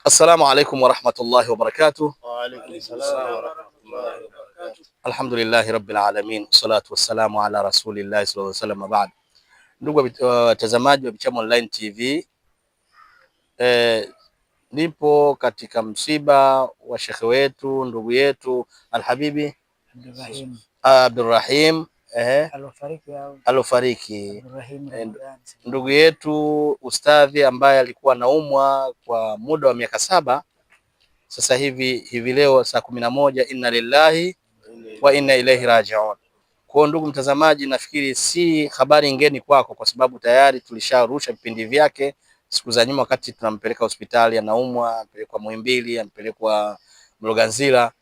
Assalamu alaikum warahmatullahi wabarakatuh. Wa alaikum salam wa rahmatullahi wa barakatuh. Alhamdulillahi rabbil alamin wassalatu wassalamu ala rasulillahi sallallahu alaihi wasallam, baad. Ndugu watazamaji wa Bichamo Online TV, nipo katika msiba wa shekhe wetu ndugu yetu Alhabibi Abdurrahim Abdurrahim alofariki au alofariki, Abdurrahim Ramadhani. Ndugu yetu ustadhi ambaye alikuwa anaumwa kwa muda wa miaka 7 sasa hivi leo saa 11, inna lillahi wa inna ilaihi rajiun. Kwa ndugu mtazamaji, nafikiri si habari ngeni kwako, kwa sababu tayari tulisharusha vipindi vyake siku za nyuma, wakati tunampeleka hospitali anaumwa, ampelekwa Muhimbili, ampelekwa Mloganzila.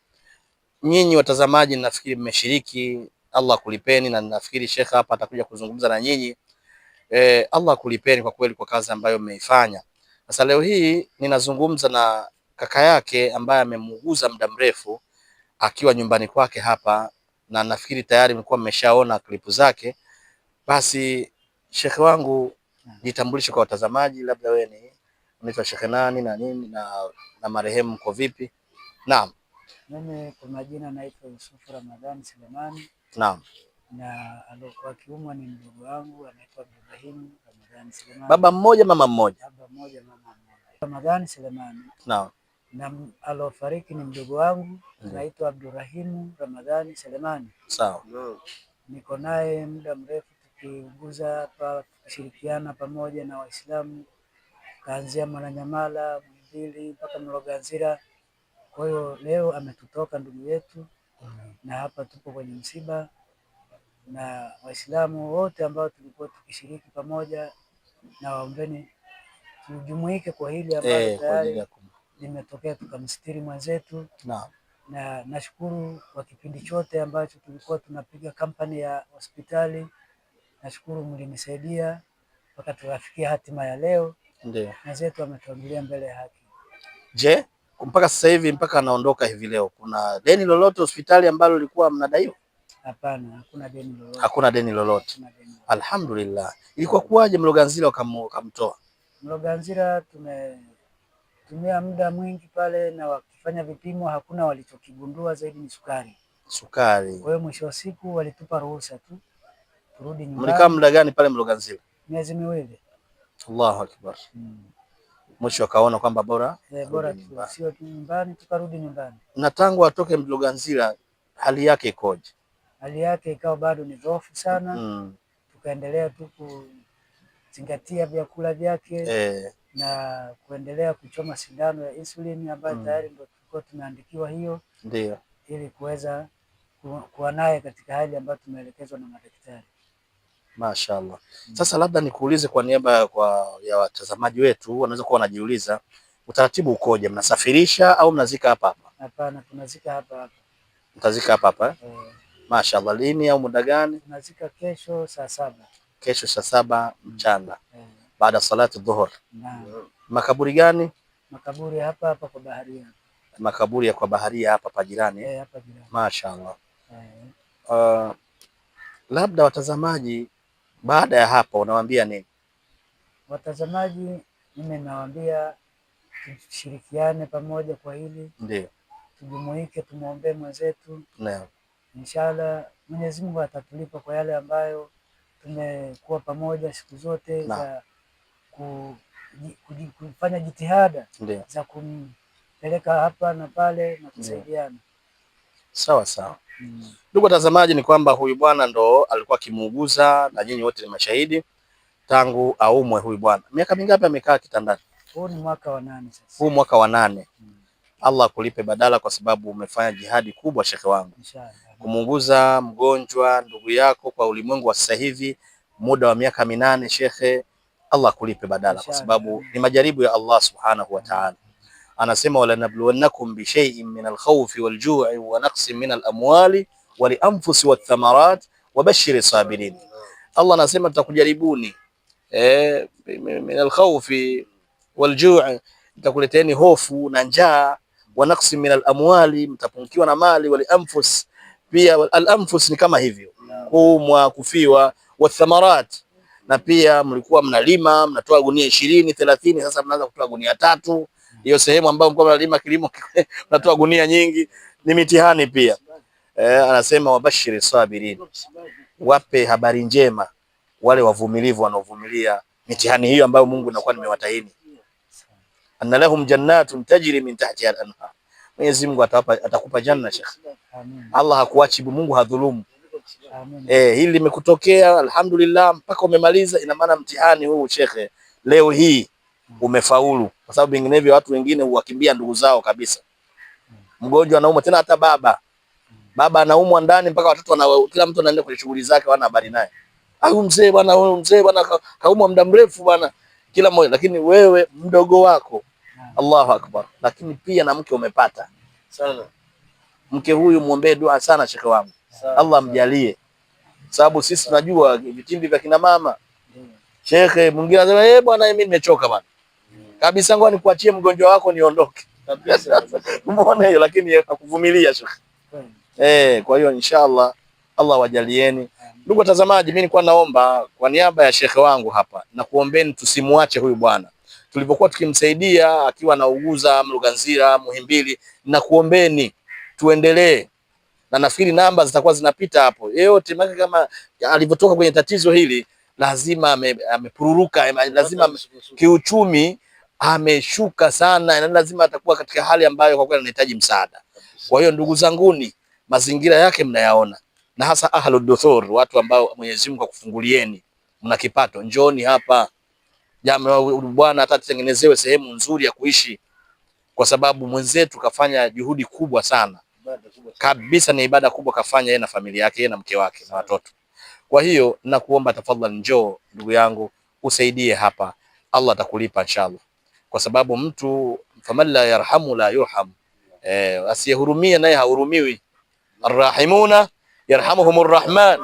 Nyinyi watazamaji, nafikiri mmeshiriki, Allah kulipeni, na nafikiri shekha hapa atakuja kuzungumza na nyinyi. Allah kulipeni kwa kweli kwa kazi ambayo mmeifanya. Sasa leo hii ninazungumza na kaka yake ambaye amemuuguza muda mrefu akiwa nyumbani kwake hapa, na nafikiri tayari mlikuwa mmeshaona klipu zake. Basi shekhe wangu, jitambulishe kwa watazamaji, labda wewe ni unaitwa shekhe nani na nini na marehemu mko vipi? Naam. Mimi kwa majina naitwa Yusufu Ramadhani Selemani. Naam. Na aliokuwa akiumwa ni mdogo wangu anaitwa Abdurrahim Ramadhani Selemani. Baba mmoja mama mmoja. Baba mmoja mama mmoja. Ramadhani Selemani. Naam. Na alofariki ni mdogo wangu anaitwa Abdurrahim Ramadhani Selemani. Sawa. Niko naye muda mrefu tukiuguza hapa, tukishirikiana pamoja na Waislamu kaanzia Mwananyamala, Muhimbili mpaka Mloganzila. Kwa hiyo leo ametutoka ndugu yetu, na hapa tupo kwenye msiba na Waislamu wote ambao tulikuwa tukishiriki pamoja, na waombeni tujumuike kwa hili ambalo tayari limetokea, tukamstiri mwenzetu. Naam. Na nashukuru kwa kipindi chote ambacho tulikuwa tunapiga kampani ya hospitali, nashukuru mlinisaidia mpaka tukafikia hatima ya leo. Ndio. Mwenzetu ametuangulia mbele ya haki. Je, mpaka sasa hivi mpaka anaondoka hivi leo, kuna deni lolote hospitali ambalo lilikuwa mnadaiwa? Hapana, hakuna deni lolote. Hakuna deni lolote. Hakuna deni lolote. Alhamdulillah. Ilikuwa kuwaje Mloganzila wakamtoa? Mloganzila tumetumia muda mwingi pale na wakifanya vipimo hakuna walichokigundua zaidi ni sukari. Sukari. Kwa hiyo mwisho wa siku walitupa ruhusa tu turudi nyumbani. Mlikaa muda gani pale Mloganzila? Miezi 2. Allahu Akbar. Mwisho akaona kwamba bora Bora arudi nyumbani. sio tu nyumbani, tukarudi nyumbani. Na tangu atoke Mloganzila hali yake ikoje? Hali yake ikawa bado ni dhaifu sana. Tukaendelea tu kuzingatia vyakula vyake na kuendelea kuchoma sindano ya insulin ambayo tayari ndio tulikuwa tumeandikiwa hiyo. Ndio. Ili kuweza kuwa naye katika hali ambayo tumeelekezwa na madaktari. Mashaallah. Sasa labda nikuulize kwa niaba ya watazamaji wetu, wanaweza kuwa wanajiuliza utaratibu ukoje? Mnasafirisha au mnazika hapa hapa? Hapana, tunazika hapa hapa. Mtazika hapa hapa? Mashaallah. Lini au muda gani? Tunazika kesho saa 7. Kesho saa 7 mchana. Baada salati dhuhur. Naam. Makaburi gani? Makaburi hapa hapa kwa baharia. Makaburi ya kwa baharia hapa pa jirani. Hapa jirani. Mashaallah. Labda watazamaji baada ya hapo unawaambia nini? Watazamaji mimi nawaambia tushirikiane pamoja kwa hili. Ndio. Tujumuike, tumuombe mwenzetu. Naam. Inshallah Mwenyezi Mungu atatulipa kwa yale ambayo tumekuwa pamoja siku zote za kufanya jitihada za kumpeleka hapa na pale na kusaidiana. Sawa sawa. Ndugu watazamaji, ni kwamba huyu bwana ndo alikuwa akimuuguza na nyinyi wote ni mashahidi tangu aumwe huyu bwana. Miaka mingapi amekaa kitandani? Huu ni mwaka wa 8 sasa. Huu mwaka wa 8. Allah akulipe badala kwa sababu umefanya jihadi kubwa shekhe wangu. Inshallah. Kumuuguza mgonjwa ndugu yako kwa ulimwengu wa sasa hivi muda wa miaka 8 shekhe, Allah akulipe badala kwa Inshallah. sababu ni majaribu ya Allah subhanahu wa ta'ala. Anasema wala nabluwannakum bi shay'in min al-khawfi wal-ju'i wa naqsin min al-amwali wal-anfusi wath-thamarat wa bashshiri sabirin. Allah anasema tutakujaribuni min al-khawfi wal-ju'i, tutakuleteni hofu na njaa, wa naqsin min al-amwali, mtapungukiwa na mali, wal-anfus pia. Al-anfus ni kama hivyo kuumwa, kufiwa, wathamarat, na pia mlikuwa mnalima mnatoa gunia 20 30, sasa mnaanza kutoa gunia 3. Hiyo sehemu ambayo mlikuwa mnalima kilimo mnatoa gunia nyingi, ni mitihani pia. Anasema wabashiri sabirin, wape habari njema wale wavumilivu wanaovumilia mitihani hiyo ambayo Mungu anakuwa nimewatahini. Anna lahum jannatun tajri min tahtiha al-anhar. Mwenyezi Mungu atawapa, atakupa janna Sheikh. Allah hakuachi, Mungu hadhulumu. Hili limekutokea alhamdulillah, mpaka umemaliza, ina maana mtihani huu shekhe, leo hii umefaulu, kwa sababu vinginevyo watu wengine huwakimbia ndugu zao kabisa. Mgonjwa anaumwa tena, hata baba anaumwa ndani mpaka watoto wana, kila mtu anaenda kwenye shughuli zake, wana habari naye. Au mzee bwana, huyu mzee bwana kaumwa muda mrefu bwana, kila mmoja. Lakini wewe mdogo wako, Allahu akbar. Lakini pia na mke umepata Sana. mke huyu, muombee dua sana shekhe wangu, Allah mjalie, sababu sisi tunajua vitimbi vya kina mama. Shekhe mwingine anasema eh, bwana mimi nimechoka bwana kabisa, ngoja nikuachie mgonjwa wako niondoke. Kabisa. Umeona hiyo, lakini akuvumilia shekhe. Kwa hiyo inshallah Allah wajalieni. Ndugu watazamaji, mimi nilikuwa naomba kwa niaba ya shekhe wangu hapa na kuombeni tusimuache huyu bwana. Tulipokuwa tukimsaidia akiwa anauguza Mloganzila, Muhimbili, na kuombeni tuendelee, na nafikiri namba zitakuwa zinapita hapo yeyote, maana kama alivyotoka kwenye tatizo hili lazima amepururuka, lazima kiuchumi ameshuka sana, na lazima atakuwa katika hali ambayo kwa kweli anahitaji msaada. Kwa hiyo ndugu zanguni, mazingira yake mnayaona, na hasa ahlud duthur, watu ambao Mwenyezi Mungu akufungulieni, mna kipato, njooni hapa jamaa, bwana hata tutengenezewe sehemu nzuri ya kuishi, kwa sababu mwenzetu kafanya juhudi kubwa sana kabisa, ni ibada kubwa kafanya yeye na familia yake, yeye na mke wake na watoto. Kwa hiyo nakuomba tafadhali, njoo ndugu yangu usaidie hapa, Allah atakulipa inshallah, kwa sababu mtu faman la yarhamu la yurham, asiyehurumia naye hahurumiwi. Arrahimuna yarhamuhumur rahman,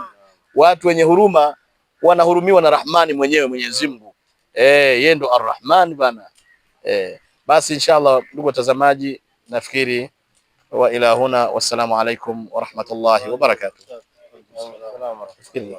watu wenye huruma wanahurumiwa na Rahmani mwenyewe Mwenyezi Mungu. Yeye ndo Arrahman bana. Basi inshallah ndugu watazamaji, nafikiri wa ila huna, wassalamu alaikum wa rahmatullahi wa barakatuh. Salaam.